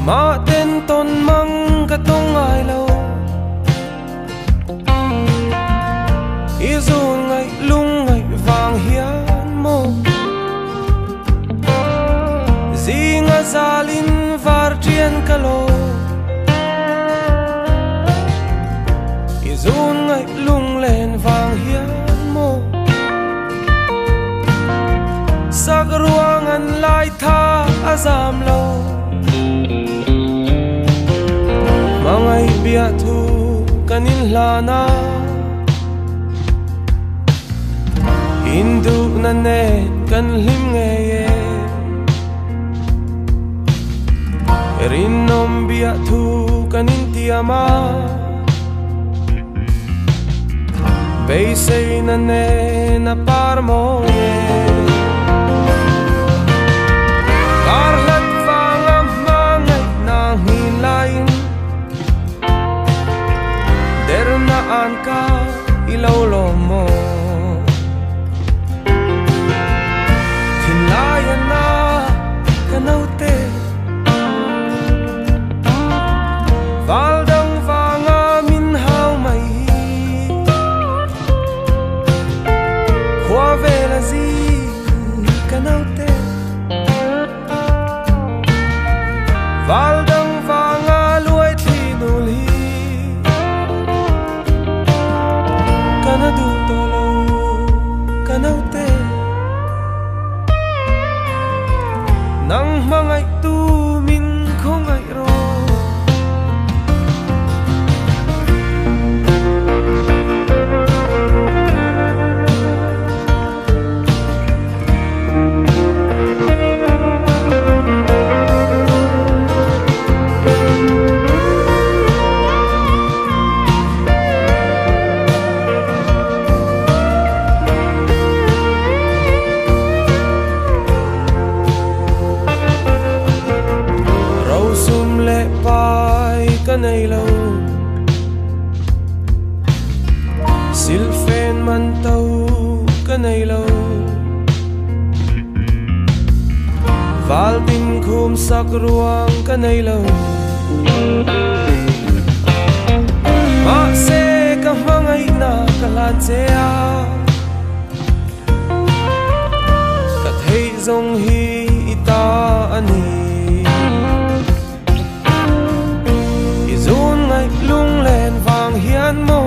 Ma ten ton mang ka tong ngai lo I zun ngai lung ngai vang hian mo Zinga zalin var trian ka lo I zun ngai lung len vang hian mo Sak ruang an lai tha azam lo Mangai bia thu kanin hlana Hindu na ne kan hlim nge ye Rinom bia thu kanin tiama Beisei na ne na par mo ye Karlat vanga mangai na hilain Der na an ka ilolo mo Thinlayan na kanaute Valdang vanga min hau mai Khua về là gì kanaute Valdang vanga luai thi nul hi Kanadu tolo kanaute Nang mangai tu min khongai ro Kanay lo Silfen man tau kanay lo Valtin khum sak ruang kanay lo Ma se ka hmangay na kalan che a Ka thei zong hi ita ani Zun ngai lung len vang hian mo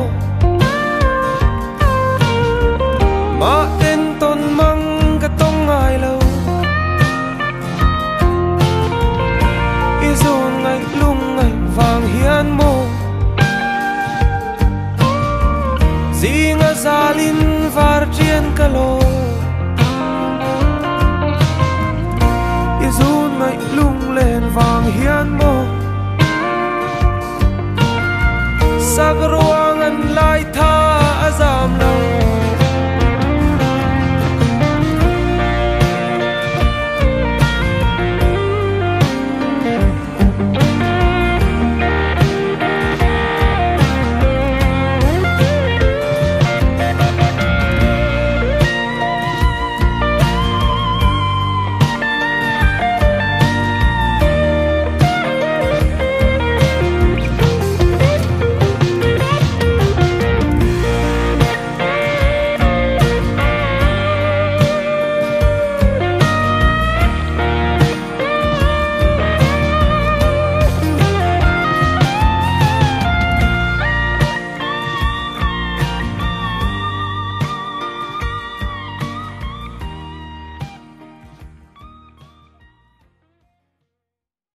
Ma ten ton mang ka tong ngai lo I zun ngai lung ngai vang hian mo Zinga zalin var trian ka lo I zun ngai lung